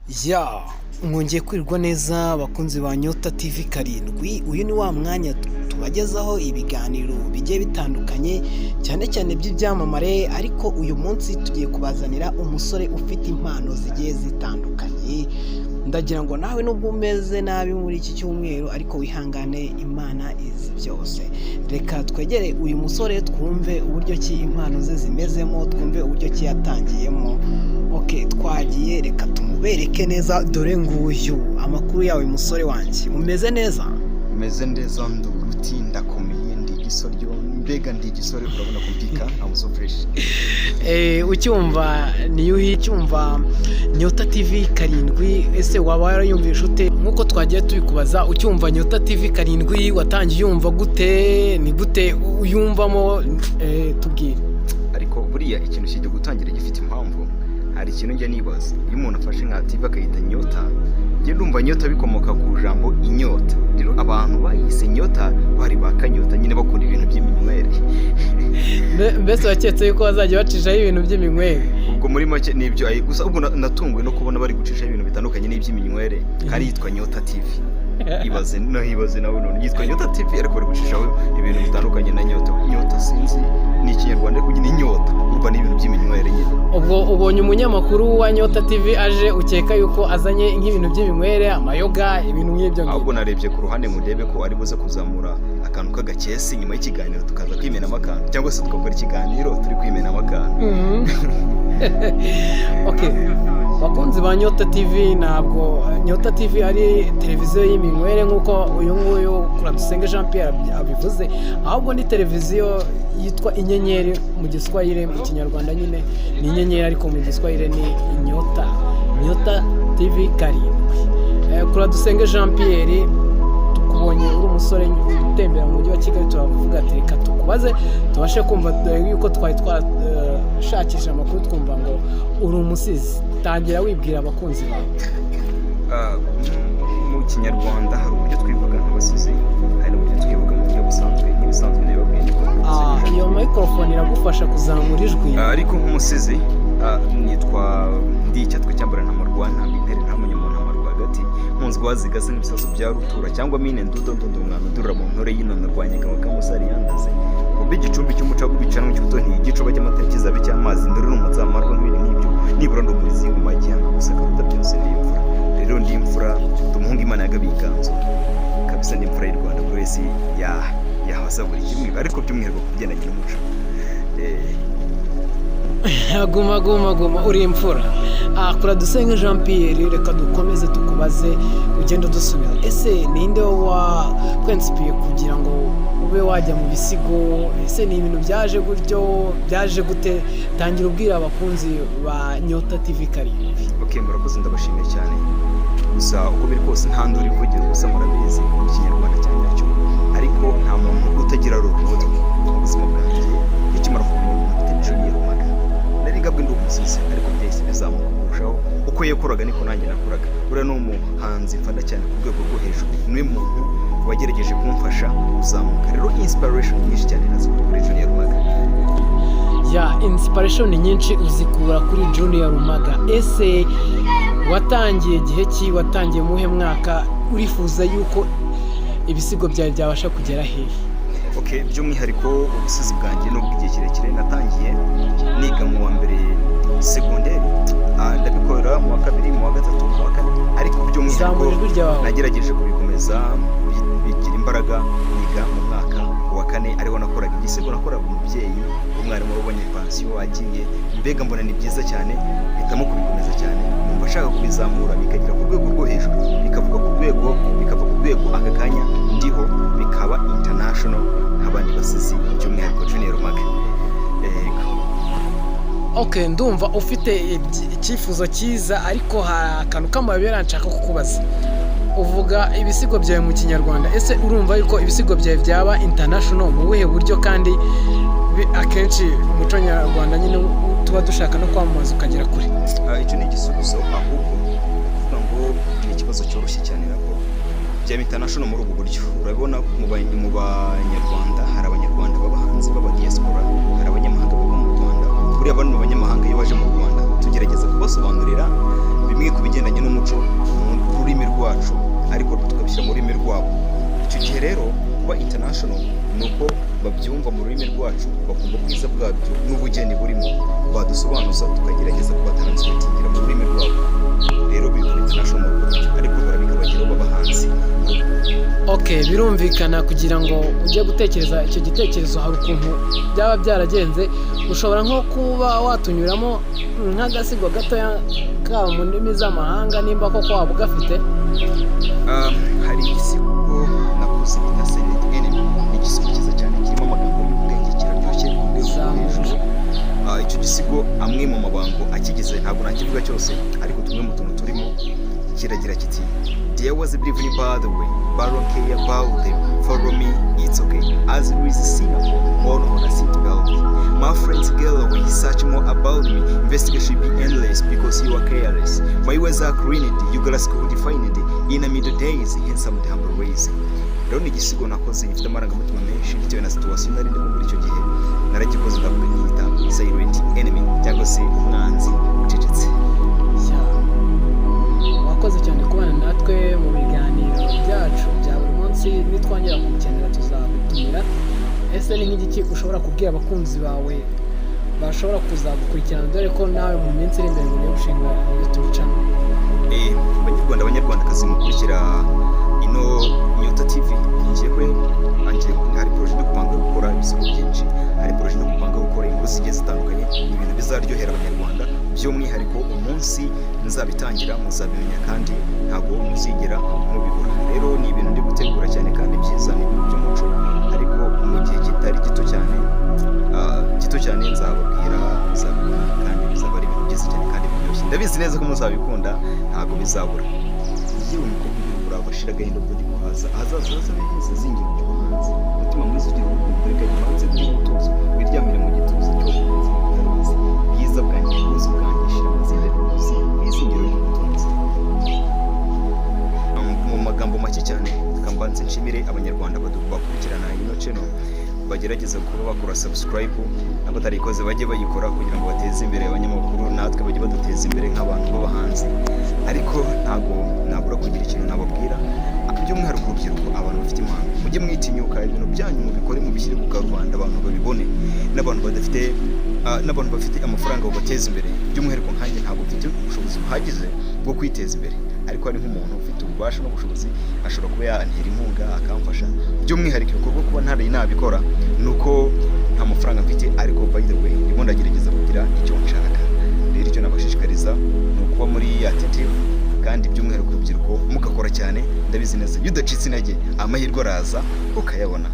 Ya, mwongeye kwirirwa neza abakunzi ba Nyota TV 7. Uyu ni wa mwanya tubagezaho ibiganiro bigiye bitandukanye, cyane cyane by'ibyamamare, ariko uyu munsi tugiye kubazanira umusore ufite impano zigiye zitandukanye. Ndagira ngo nawe nubwo umeze nabi muri iki cyumweru, ariko wihangane, Imana izi byose. Reka twegere uyu musore, twumve uburyo ki impano ze zimezemo, twumve uburyo ki yatangiyemo. Ok, twagiye, reka tumubereke neza. Dore nguyu. Amakuru yawe, musore wanjye? Umeze neza? Meze neza, ndi uruti, ndakomeye, ndi igisoryo, mbega ndi igisore. Urabona ko mbika, I'm so fresh. Ucyumva niyo ucyumva Nyota TV 7, ese waba warayumvishe ute? Nk'uko twagiye tubikubaza, ucyumva Nyota TV 7 watangiye uyumva gute? Ni gute uyumvamo? Tubwire. Ariko buriya ikintu kijya gutangira gifite impamvu. Hari ikintu njya nibaza: iyo umuntu afashe nka TV akayita Nyota, njye ndumva Nyota bikomoka ku jambo inyota. Rero abantu bayise Nyota bari ba kanyota nyine, bakunda ibintu by'iminywere. Mbese waketse yuko bazajya bacishaho ibintu by'iminywere? Ubwo muri make ni ibyo gusa. Ubwo natunguwe no kubona bari gucishaho ibintu bitandukanye n'iby'iminywere kandi yitwa Nyota TV. Ibaze no ibaze nawe none, yitwa Nyota TV ariko bari gucishaho ibintu bitandukanye na nyota. Nyota sinzi, ni Ikinyarwanda, ariko nyine inyota, urumva ni ibintu by'iminywere nyine. Ubwo ubonye umunyamakuru wa Nyota TV aje, ukeka yuko azanye nk'ibintu by'iminywere, amayoga, ibintu nk'ibyo ngibyo? Ahubwo narebye ku ruhande ngo ndebe ko ari buze kuzamura akantu k'agakesi nyuma y'ikiganiro, tukaza kwimenamo akantu, cyangwa se tugakora ikiganiro turi kwimenamo akantu. Ok, bakunzi ba Nyota TV, ntabwo Nyota TV ari televiziyo y'iminywere nk'uko uyu nguyu Kuradusenge Jean Pierre abivuze, ahubwo ni televiziyo yitwa Inyenyeri mu Giswahili. Mu Kinyarwanda nyine ni inyenyeri, ariko mu Giswahili ni Inyota, Nyota TV 7. Kuradusenge Jean Pierre, tukubonye uri umusore utembera mu mujyi wa Kigali, turavuga ati reka tukubaze tubashe kumva, dore yuko twari twashakisha amakuru twumva ngo uri umusizi. Tangira wibwira abakunzi bawe. Ah, mu Kinyarwanda hari uburyo twivuga nk'abasizi, hari n'uburyo twivuga mu buryo busanzwe. Nk'ibisanzwe nabibabwiye ni ko Iyo microphone iragufasha kuzamura ijwi. Ariko nk'umusizi, nitwa ndi icyatwe cyambara ntamarwa ntamba intere ntamunye mu ntama rwagati mpunzi wazigase nk'ibisasu bya rutura cyangwa mine ndudo ndundo umwami udurura mu ntore y'inono rwa nyegamo kamusari yandaze ngo igicumbi cy'umuco w'ibicanwa cy'ubuto ntigicuba cy'amata kizabe cy'amazi ndore n'umutsamarwa nk'ibintu nk'ibyo. Nibura ndi umurizi w'ingoma y'igihanga gusa karuta byose ndi imfura. Rero ndi imfura, ndi umuhungu Imana yagabiye inganzo kabisa, ndi imfura y'u Rwanda. Buri wese yahaza buri kimwe, ariko by'umwihariko ku bigendanye n'umuco. Guma guma guma, uri imfura. Kuradusenge Jean Pierre, reka dukomeze tukubaze ugenda udusubiza. Ese ninde wa kwensipiye kugira ngo ube wajya mu bisigo? Ese ni ibintu byaje gutyo, byaje gute? Tangira ubwira abakunzi ba Nyota TV 7. Ok, murakoze, ndabashimiye cyane. Gusa uko biri kose nta nduru ivugira ubusa, murabizi mu Kinyarwanda cya nyacyo, ariko nta muntu utagira role model. Mu buzima bwanjye, nkikimara kumenya umuntu bita Junior Rumaga, nari ngabwe ndi umusizi, ariko byahise bizamuka kurushaho. Uko yakoraga niko nanjye nakoraga. Buriya ni umuhanzi mfana cyane ku rwego rwo hejuru, niwe muntu wagerageje kumfasha kuzamuka. Rero inspiration nyinshi cyane nazikuye kuri Junior Rumaga. Ya, inspiration nyinshi uzikura kuri Junior Rumaga. Ese watangiye igihe ki? Watangiye muhe mwaka? Urifuza yuko ibisigo byawe byabasha kugera hehe? Ok, by'umwihariko ubusizi bwanjye ni ubw'igihe kirekire. Natangiye niga mu wa mbere segonderi. Ndabikora mu wa kabiri, mu wa gatatu, mu wa kane, ariko by'umwihariko Zamura ijwi ryawe. nagerageje kubikomeza bigira imbaraga niga mu mwaka wa kane, ariho nakoraga igisigo. Nakoraga umubyeyi, umwarimu wabonye pansiyo agiye, mbega mbona ni byiza cyane, mpitamo kubikomeza cyane. Numva nshaka kubizamura bikagera ku rwego rwo hejuru, bikavuga ku rwego, bikava ku rwego aka kanya ndiho, bikaba international nk'abandi basizi, by'umwihariko Junior Rumaga. Yego. Ok, ndumva ufite icyifuzo cyiza, ariko hari akantu k'amayobera nshaka kukubaza. Uvuga ibisigo byawe mu Kinyarwanda. Ese urumva yuko ibisigo byawe byaba international mu buhe buryo, kandi akenshi umuco nyarwanda nyine tuba dushaka no kwamamaza ukagera kure? Icyo ni igisubizo, ahubwo kuvuga ngo ni ikibazo cyoroshye cyane nako. Byaba international muri ubu buryo: urabona mu Banyarwanda hari Abanyarwanda baba hanze baba diaspora, hari abanyamahanga baba mu Rwanda. Buriya bano banyamahanga iyo baje mu Rwanda tugerageza kubasobanurira bimwe ku bigendanye n'umuco. wacu, ariko tukabishyira mu rurimi rwabo. Icyo gihe rero kuba international ni uko babyumva mu rurimi rwacu, bakumva ubwiza bwabyo n'ubugeni burimo, badusobanuza tukagerageza kubatranslatingira mu rurimi rwabo. Rero bikaba international mu buryo, ariko bikabageraho baba hanze. Ok, birumvikana. Kugira ngo ujye gutekereza icyo gitekerezo, hari ukuntu byaba byaragenze. Ushobora nko kuba watunyuramo nk'agasigo gatoya kaba mu ndimi z'amahanga, nimba koko waba ugafite? Hari igisigo nakoze bita Silent Enemy. Ni igisigo cyiza cyane kirimo amagambo y'ubwenge, kiraryoshye ku rwego rwo hejuru. Icyo gisigo, amwe mu mabango akigize, ntabwo nakivuga cyose, ariko tumwe mu tuntu turimo kiragira kiti: "There was a belief by the way, but I don't care about them. Follow me, it's okay. As there is a Singapore, on a seat belt. My friends get away, search more about me. Investigation be endless because you are careless. My ways are clean, you gotta school defined. In the middle days, handsome the humble ways." Rero ni igisigo nakoze gifite amarangamutima menshi bitewe na situation nari ndimo muri icyo gihe. Naragikoze, ndavuga nkita Silent Enemy cyangwa se umwanzi ucecetse. Wakoze cyane kubana natwe mu biganiro byacu bya buri munsi. Nitwongera kugukenera tuzagutumira. Ese ni nk'igiki ushobora kubwira abakunzi bawe bashobora kuzagukurikirana, dore ko nawe mu minsi iri imbere ugiye gushinga YouTube channel? Banyarwanda, Abanyarwandakazi mukurikira ino Nyota TV, njyewe angiye hari projet yo gupanga gukora ibisigo byinshi, hari projet yo gupanga gukora inkuru zigiye zitandukanye. Ni ibintu bizaryohera Abanyarwanda. By'umwihariko umunsi nzabitangira muzabimenya, kandi ntabwo muzigera mubibura. Rero ni ibintu ndi gutegura cyane kandi byiza, ni ibintu by'umuco, ariko mu gihe kitari gito cyane, gito cyane nzababwira, muzabibona, kandi bizaba ari ibintu byiza cyane kandi biryoshye. Ndabizi neza ko muzabikunda, ntabwo bizabura. Yewe mukobwa ugira umurava, shira agahinda ubwo ndi guhaza, ahazaza hazabe heza, zingira ujya hanze, umutima mwiza ugira urukundo, reka gibanze guha umutuzo, wiryamire mu gituza cyo kunze utabizi, bwiza bwanjye, bwuzu bwanjye, shira amazina y'ubuzi, bwizingiro ry'ubutunzi. Mu magambo make cyane, reka mbanze nshimire Abanyarwanda bakurikirana ino channel, bagerageza kuba bakora subscribe, n'abatarikoze bajye bayikora kugira ngo bateze imbere abanyamakuru, natwe bajye baduteza imbere nk'abantu b'abahanzi. Ariko ntabwo nabura kugira ikintu nababwira, by'umwihariko urubyiruko, abantu bafite impano: mujye mwitinyuka, ibintu byanyu mubikore, mubishyire ku karubanda, abantu babibone, n'abantu badafite, n'abantu bafite amafaranga babateza imbere. By'umwihariko nkanjye ntabwo mfite ubushobozi buhagije bwo kwiteza imbere, ariko hari nk'umuntu ufite ububasha n'ubushobozi ashobora kuba yantera inkunga akamfasha. By'umwihariko ibikorwa kuba ntari nabikora ni uko nta mafaranga mfite, ariko by the way ndimo ndagerageza kugira icyo nshaka. Rero icyo nabashishikariza ni ukuba muri attentive, kandi by'umwihariko urubyiruko mugakora cyane. Ndabizi neza iyo udacitse intege amahirwe araza ukayabona.